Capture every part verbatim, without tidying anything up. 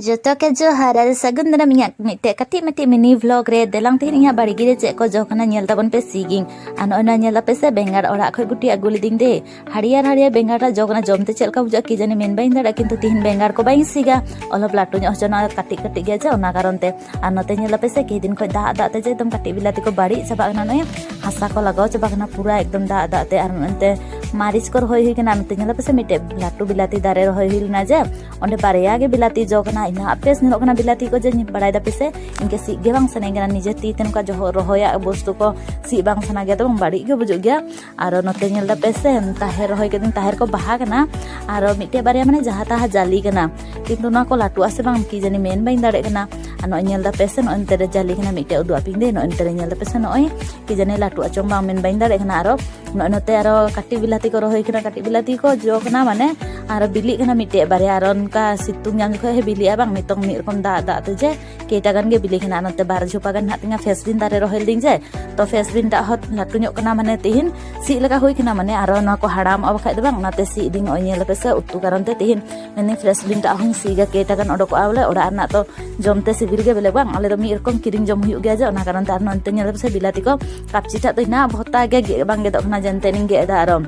ᱡᱚᱛᱚ ᱠᱮ ᱡᱚᱦᱟᱨ ᱟᱨ ᱥᱟᱹᱜᱩᱱ ᱫᱟᱨᱟᱢ ᱤᱧᱟᱹᱜ ᱢᱤᱫᱴᱮᱡ ᱠᱟᱹᱴᱤᱡ ᱢᱟᱹᱴᱤᱡ ᱢᱤᱱᱤ ᱵᱷᱞᱚᱜ ᱨᱮ᱾ ᱫᱮᱞᱟᱝ ᱛᱮᱦᱮᱧ ᱤᱧᱟᱹᱜ ᱵᱟᱲᱜᱮ ᱨᱮ ᱪᱮᱫ ᱠᱚ ᱡᱚ ᱠᱟᱱᱟ ᱧᱮᱞ ᱛᱟᱵᱚᱱ ᱯᱮ ᱥᱤᱜᱤᱧ᱾ ᱟᱨ ᱱᱚᱜᱼᱚᱭ ᱱᱚᱣᱟ ᱧᱮᱞ ᱫᱟᱯᱮ ᱥᱮ, ᱵᱮᱸᱜᱟᱲ ᱚᱲᱟᱜ ᱠᱷᱚᱡ ᱜᱩᱴᱤ ᱟᱹᱜᱩ ᱞᱤᱫᱤᱧ ᱫᱮ᱾ ᱦᱟᱹᱨᱭᱟᱹᱲ ᱦᱟᱹᱨᱭᱟᱹᱲ ᱵᱮᱸᱜᱟᱲ ᱨᱮ ᱡᱚ ᱠᱟᱱᱟ, ᱡᱚᱢ ᱛᱮ ᱪᱮᱫ ᱞᱮᱠᱟ ᱵᱩᱡᱷᱟᱹᱜᱼᱟ ᱠᱤ ᱡᱟᱹᱱᱤ ᱢᱮᱱ ᱵᱟᱹᱧ ᱫᱟᱲᱮᱭᱟᱜᱼᱟ, ᱠᱤᱱᱛᱩ ᱛᱤᱦᱤᱧ ᱵᱮᱸᱜᱟᱲ ᱠᱚ ᱵᱟᱹᱧ ᱥᱤᱜᱟ, ᱚᱞᱚᱯ ᱞᱟᱹᱴᱩ ᱧᱚᱜ ᱦᱚᱪᱚ ᱱᱚᱣᱟ ᱠᱟᱹᱴᱤᱡ ᱠᱟᱹᱴᱤᱡ ᱜᱮᱭᱟ ᱡᱮ, ᱚᱱᱟ ᱠᱟᱨᱚᱱ ᱛᱮ᱾ ᱟᱨ ᱱᱚᱛᱮ ᱧᱮᱞ ᱫᱟᱯᱮ ᱥᱮ, ᱠᱤᱪᱷᱩ ᱫᱤᱱ ᱠᱷᱚᱡ ᱫᱟᱜ ᱫᱟᱜ ᱛᱮ ᱡᱮ ᱮᱠᱫᱚᱢ ᱠᱟᱹᱴᱤᱡ ᱵᱤᱞᱟᱹᱛᱤ ᱠᱚ ᱵᱟᱹᱲᱤᱡ ᱪᱟᱵᱟᱜ ᱠᱟᱱᱟ, ᱱᱚᱜᱼᱚᱭ ᱦᱟᱥᱟ ᱠᱚ ᱞᱟᱜᱟᱣ ᱪᱟᱵᱟᱜ ᱠᱟᱱᱟ ᱯᱩᱨᱟᱹ ᱮᱠᱫᱚᱢ ᱫᱟᱜ ᱫᱟᱜ ᱛᱮ᱾ ᱟᱨ ᱱᱚᱛᱮ ᱢᱟᱹᱨᱤᱪ ᱠᱚ ᱨᱚᱦᱚᱭ ᱦᱩᱭ ᱠᱟᱱᱟ, ᱱᱚᱛᱮ ᱧᱮᱞ ᱫᱟᱯᱮ ᱥᱮ ᱢᱤᱫᱴᱮᱡ ᱞᱟᱹᱴᱩ ᱵᱤᱞᱟᱹᱛᱤ ᱫᱟᱨᱮ ᱨᱚᱦᱚᱭ ᱦᱩᱭ ᱞᱮᱱᱟ ᱡᱮ, ᱚᱸᱰᱮ ᱵᱟᱨᱭᱟ ᱜᱮ ᱵᱤᱞᱟᱹᱛᱤ ᱡᱚ ᱠᱟᱱᱟ, ᱤᱱᱟᱹ ᱵᱮᱥ ᱧᱮᱞᱚᱜ ᱠᱟᱱᱟ ᱵᱤᱞᱟᱹᱛᱤ ᱠᱚ ᱡᱮ, ᱵᱟᱲᱟᱭ ᱫᱟᱯᱮ ᱥᱮ, ᱤᱱᱠᱟᱹ ᱥᱤᱫ ᱜᱮ ᱵᱟᱝ ᱥᱟᱱᱟᱧ ᱠᱟᱱᱟ, ᱱᱤᱡᱮ ᱛᱤ ᱛᱮ ᱱᱚᱝᱠᱟ ᱡᱚᱦᱚᱜ ᱨᱚᱦᱚᱭᱟᱜ ᱵᱚᱥᱛᱩ ᱠᱚ ᱥᱤᱫ ᱵᱟᱝ ᱥᱟᱱᱟ ᱜᱮᱭᱟ, ᱛᱚ ᱵᱟᱝ ᱵᱟᱹᱲᱤᱡ ᱜᱮ ᱵᱩᱡᱩᱜ ᱜᱮᱭᱟ᱾ ᱟᱨ ᱱᱚᱛᱮ ᱧᱮᱞ ᱫᱟᱯᱮ ᱥᱮ, ᱛᱟᱦᱮᱨ ᱨᱚᱦᱚᱭ ᱠᱟᱹᱫᱟᱹᱧ, ᱛᱟᱦᱮᱨ ᱠᱚ ᱵᱟᱦᱟ ᱠᱟᱱᱟ, ᱟᱨ ᱢᱤᱫᱴᱮᱡ ᱵᱟᱨᱭᱟ ᱢᱟᱱᱮ ᱡᱟᱦᱟᱸ ᱛᱟᱦᱟᱸ ᱡᱟᱹᱞᱤ ᱠᱟᱱᱟ, ᱠᱤᱱᱛᱩ ᱱᱚᱣᱟ ᱠᱚ ᱞᱟᱹᱴᱩᱜᱼᱟ ᱥᱮ ᱵᱟᱝ ᱠᱤ ᱡᱟᱹᱱᱤ ᱢᱮᱱ ᱵᱟᱹᱧ ᱫᱟᱲᱮᱭᱟᱜ ᱠᱟᱱᱟ᱾ ᱟᱨ ᱱᱚᱜᱼᱚᱭ ᱧᱮᱞ ᱫᱟᱯᱮ ᱥᱮ, ᱱᱚᱜᱼᱚᱭ ᱱᱚᱛᱮ ᱨᱮ ᱡᱟᱹᱞᱤ ᱠᱟᱱᱟ ᱢᱤᱫᱴᱮᱡ, ᱩᱫᱩᱜ ᱟᱹᱯᱤᱧ ᱫᱟᱹᱧ, ᱱᱚᱜᱼᱚᱭ ᱱᱚᱛᱮ ᱨᱮ ᱧᱮᱞ ᱫᱟᱯᱮ ᱥᱮ, ᱱᱚᱜᱼᱚᱭ ᱠᱤ ᱡᱟᱹᱱᱤ ᱞᱟᱹᱴᱩᱜᱼᱟ ᱪᱚᱝ ᱵᱟᱝ ᱢᱮᱱ ᱵᱟᱹᱧ ᱫᱟᱲᱮᱭᱟᱜ ᱠᱟᱱᱟ᱾ ᱟᱨᱚ ᱱᱚᱜᱼᱚᱭ ᱱᱚᱛᱮ ᱟᱨᱚ ᱠᱟᱹᱴᱤᱡ ᱵᱤᱞᱟᱹᱛᱤ ᱠᱚ ᱨᱚᱦᱚᱭ ᱠᱟᱱᱟ, ᱠᱟᱹᱴᱤᱡ ᱵᱤᱞᱟᱹᱛᱤ ᱠᱚ ᱡᱚ ᱠᱟᱱᱟ ᱢᱟᱱᱮ, ᱟᱨᱚ ᱵᱤᱞᱤᱜ ᱠᱟᱱᱟ ᱢᱤᱫᱴᱮᱡ ᱵᱟᱨᱭᱟ, ᱟᱨᱚ ᱚᱱᱠᱟ ᱥᱤᱛᱩᱝ ᱧᱟᱢ ᱡᱚᱠᱷᱚᱡ ᱦᱚᱸ ᱵᱤᱞᱤᱜᱼᱟ ᱵᱟᱝ, ᱱᱤᱛᱚᱝ ᱢᱤᱫ ᱨᱚᱠᱚᱢ ᱫᱟᱜ ᱫᱟᱜ ᱛᱮ ᱡᱮ ᱠᱮᱴᱟ ᱜᱟᱱ ᱜᱮ ᱵᱤᱞᱤ ᱠᱟᱱᱟ᱾ ᱟᱨ ᱱᱚᱛᱮ ᱵᱟᱨ ᱡᱷᱚᱯᱟ ᱜᱟᱱ ᱦᱮᱱᱟᱜ ᱛᱤᱧᱟ ᱯᱷᱮᱥᱵᱤᱱ ᱫᱟᱨᱮ ᱨᱚᱦᱚᱭ ᱞᱤᱫᱤᱧ ᱡᱮ, ᱛᱚ ᱯᱷᱮᱥᱵᱤᱱ ᱴᱟᱜ ᱦᱚᱸ ᱞᱟᱹᱴᱩ ᱧᱚᱜ ᱠᱟᱱᱟ, ᱢᱟᱱᱮ ᱛᱤᱦᱤᱧ ᱥᱤᱫ ᱞᱮᱠᱟ ᱦᱩᱭ ᱠᱟᱱᱟ, ᱢᱟᱱᱮ ᱟᱨᱚ ᱱᱚᱣᱟ ᱠᱚ ᱦᱟᱲᱟᱢᱚᱜᱼᱟ ᱵᱟᱠᱷᱟᱡ ᱫᱚ ᱵᱟᱝ, ᱚᱱᱟᱛᱮ ᱥᱤᱫ ᱫᱤᱧ ᱱᱚᱜᱼᱚᱭ ᱧᱮᱞ ᱯᱮ ᱥᱮ, ᱩᱛᱩ ᱠᱟᱨᱚᱱ ᱛᱮ ᱛᱤᱦᱤᱧ ᱢᱮᱱᱫᱟᱹᱧ ᱯᱷᱨᱮᱥ ᱵᱤᱱ ᱴᱟᱜ ᱦᱚᱸᱧ ᱥᱤᱫᱟ, ᱠᱮᱴᱟ ᱜᱟᱱ ᱚᱰᱚᱠᱚᱜᱼᱟ ᱵᱚᱞᱮ, ᱚᱲᱟᱜ ᱨᱮᱱᱟᱜ ᱛᱚ ᱡᱚᱢ ᱛᱮ ᱥᱤᱵᱤᱞ ᱜᱮ ᱵᱚᱞᱮ ᱵᱟᱝ, ᱟᱞᱮ ᱫᱚ ᱢᱤᱫ ᱨᱚᱠᱚᱢ ᱠᱤᱨᱤᱧ ᱡᱚᱢ ᱦᱩᱭᱩᱜ ᱜᱮᱭᱟ ᱡᱮ, ᱚᱱᱟ ᱠᱟᱨᱚᱱ ᱛᱮ᱾ ᱟᱨ ᱱᱚᱱᱛᱮ ᱧᱮᱞ ᱯᱮ ᱥᱮ ᱵᱤᱞᱟᱹᱛᱤ ᱠᱚ ᱠᱟᱯᱪᱤ ᱴᱟᱜ ᱫᱚ ᱦᱮᱱᱟᱜ ᱵᱷᱚᱛᱟ ᱜᱮ ᱜᱮᱫ ᱵᱟᱝ ᱜᱮᱫᱚᱜ ᱠᱟᱱᱟ, ᱡᱮᱱᱛᱮ ᱤᱧ ᱜᱮᱫ ᱮᱫᱟ ᱟᱨᱚ᱾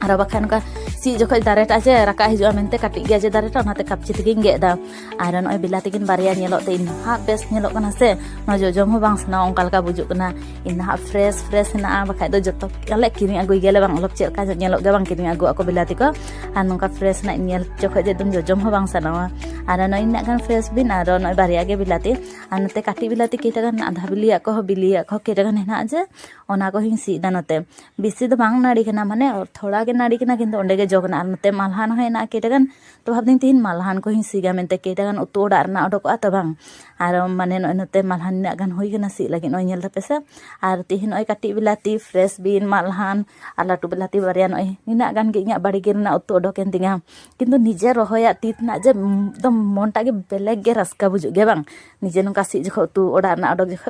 ᱟᱨᱚ ᱵᱟᱠᱷᱟᱱ ᱱᱚᱝᱠᱟ ᱥᱤᱫ ᱡᱚᱠᱷᱚᱡ ᱫᱟᱨᱮ ᱴᱟᱜ ᱡᱮ ᱨᱟᱠᱟᱵ ᱦᱤᱡᱩᱜᱼᱟ ᱢᱮᱱᱛᱮ ᱠᱟᱹᱴᱤᱡ ᱜᱮᱭᱟ ᱡᱮ ᱫᱟᱨᱮ ᱴᱟᱜ, ᱚᱱᱟᱛᱮ ᱠᱟᱯᱪᱤ ᱛᱮᱜᱮᱧ ᱜᱮᱫ ᱮᱫᱟ᱾ ᱟᱨ ᱱᱚᱜᱼᱚᱭ ᱵᱤᱞᱟᱹᱛᱤ ᱠᱤᱱ ᱵᱟᱨᱭᱟ ᱧᱮᱞᱚᱜ ᱛᱮ ᱤᱧ ᱦᱟᱸᱜ ᱵᱮᱥ ᱧᱮᱞᱚᱜ ᱠᱟᱱᱟ ᱥᱮ, ᱱᱚᱣᱟ ᱡᱚᱡᱚᱢ ᱦᱚᱸ ᱵᱟᱝ ᱥᱟᱱᱟᱣᱟ, ᱚᱱᱠᱟ ᱞᱮᱠᱟ ᱵᱩᱡᱩᱜ ᱠᱟᱱᱟ᱾ ᱤᱧ ᱫᱚ ᱦᱟᱸᱜ ᱯᱷᱨᱮᱥ ᱯᱷᱨᱮᱥ ᱦᱮᱱᱟᱜᱼᱟ, ᱵᱟᱠᱷᱟᱡ ᱫᱚ ᱡᱚᱛᱚ ᱟᱞᱮ ᱠᱤᱨᱤᱧ ᱟᱹᱜᱩᱭ ᱜᱮᱭᱟᱞᱮ ᱵᱟᱝ, ᱚᱞᱚᱜ ᱪᱮᱫ ᱞᱮᱠᱟ ᱧᱚᱜ ᱧᱮᱞᱚᱜ ᱜᱮᱭᱟ ᱵᱟᱝ, ᱠᱤᱨᱤᱧ ᱟᱹᱜᱩᱣᱟᱜ ᱠᱚ ᱵᱤᱞᱟᱹᱛᱤ ᱠᱚ᱾ ᱟᱨ ᱱᱚᱝᱠᱟ ᱯᱷᱨᱮᱥ ᱨᱮᱱᱟᱜ ᱧᱮᱞ ᱡᱚᱠᱷᱚᱡ ᱫᱚ ᱮᱠᱫᱚᱢ ᱡᱚᱡᱚᱢ ᱦᱚᱸ ᱵᱟᱝ ᱥᱟᱱᱟᱣᱟ᱾ ᱟᱨ ᱱᱚᱜᱼᱚᱭ ᱤᱱᱟᱹᱜ ᱜᱟᱱ ᱯᱷᱨᱮᱥ ᱵᱤᱱ, ᱟᱨ ᱱᱚᱜᱼᱚᱭ ᱵᱟᱨᱭᱟ ᱜᱮ ᱵᱤᱞᱟᱹᱛᱤ᱾ ᱟᱨ ᱱᱚᱛᱮ ᱠᱟᱹᱴᱤᱡ ᱵᱤᱞᱟᱹᱛᱤ ᱠᱮᱴᱟ ᱜᱟᱱ ᱟᱫᱷᱟ ᱵᱤᱞᱤᱭᱟᱜ ᱠᱚᱦᱚᱸ, ᱵᱤᱞᱤᱭᱟᱜ ᱠᱚᱦᱚᱸ ᱠᱮᱴᱟ ᱜᱟᱱ ᱦᱮᱱᱟᱜᱼᱟ ᱡᱮ, ᱚᱱᱟ ᱠᱚᱦᱚᱸᱧ ᱥᱤᱫ ᱮᱫᱟ ᱱᱚᱛᱮ᱾ ᱵᱮᱥᱤ ᱫᱚ ᱵᱟᱝ ᱱᱟᱹᱲᱤ ᱠᱟᱱᱟ, ᱢᱟᱱᱮ ᱛᱷᱚᱲᱟ ᱜᱮ ᱱᱟᱹᱲᱤ ᱠᱟᱱᱟ, ᱠᱤᱱᱛᱩ ᱚᱸᱰᱮ ᱜᱮ ᱡᱚ ᱠᱟᱱᱟ᱾ ᱟᱨ ᱱᱚᱛᱮ ᱢᱟᱞᱦᱟᱱ ᱦᱚᱸ ᱦᱮᱱᱟᱜᱼᱟ ᱠᱮᱴᱟ ᱜᱟᱱ, ᱛᱚ ᱵᱷᱟᱵᱽᱫᱟᱹᱧ ᱛᱤᱦᱤᱧ ᱢᱟᱞᱦᱟᱱ ᱠᱚᱦᱚᱸᱧ ᱥᱤᱫᱟ, ᱢᱮᱱᱛᱮ ᱠᱮᱴᱟ ᱜᱟᱱ ᱩᱛᱩ ᱚᱲᱟᱜ ᱨᱮᱱᱟᱜ ᱚᱰᱚᱠᱚᱜᱼᱟ ᱛᱚ ᱵᱟᱝ᱾ ᱟᱨ ᱢᱟᱱᱮ ᱱᱚᱜᱼᱚᱭ ᱱᱚᱛᱮ ᱢᱟᱞᱦᱟᱱ ᱱᱤᱱᱟᱹᱜ ᱜᱟᱱ ᱦᱩᱭ ᱠᱟᱱᱟ ᱥᱤᱫ ᱞᱟᱹᱜᱤᱫ, ᱱᱚᱜᱼᱚᱭ ᱧᱮᱞ ᱫᱟᱯᱮ ᱥᱮ᱾ ᱟᱨ ᱛᱤᱦᱤᱧ ᱱᱚᱜᱼᱚᱭ ᱠᱟᱹᱴᱤᱡ ᱵᱤᱞᱟᱹᱛᱤ, ᱯᱷᱨᱮᱥ ᱵᱤᱱ, ᱢᱟᱞᱦᱟᱱ ᱟᱨ ᱞᱟᱹᱴᱩ ᱵᱤᱞᱟᱹᱛᱤ ᱵᱟᱨᱭᱟ, ᱱᱚᱜᱼᱚᱭ ᱱᱤᱱᱟᱹᱜ ᱜᱟᱱ ᱜᱮ ᱤᱧᱟᱹᱜ ᱵᱟᱲᱜᱮ ᱨᱮᱱᱟᱜ ᱩᱛᱩ ᱚᱰᱚᱠᱮᱱ ᱛᱤᱧᱟ᱾ ᱠᱤᱱᱛᱩ ᱱᱤᱡᱮ ᱨᱚᱦᱚᱭᱟᱜ ᱛᱤ ᱛᱮᱱᱟᱜ ᱡᱮ ᱮᱠᱫᱚᱢ ᱢᱚᱱᱴᱟᱜ ᱜᱮ ᱵᱮᱞᱮᱠ ᱜᱮ ᱨᱟᱹᱥᱠᱟᱹ ᱵᱩᱡᱩᱜ ᱜᱮᱭᱟ ᱵᱟᱝ? ᱱᱤᱡᱮ ᱱᱚᱝᱠᱟ ᱥᱤᱫ ᱡᱚᱠᱷᱚᱡ, ᱩᱛᱩ ᱚᱲᱟᱜ ᱨᱮᱱᱟᱜ ᱚᱰᱚᱠ ᱡᱚᱠᱷᱚᱡ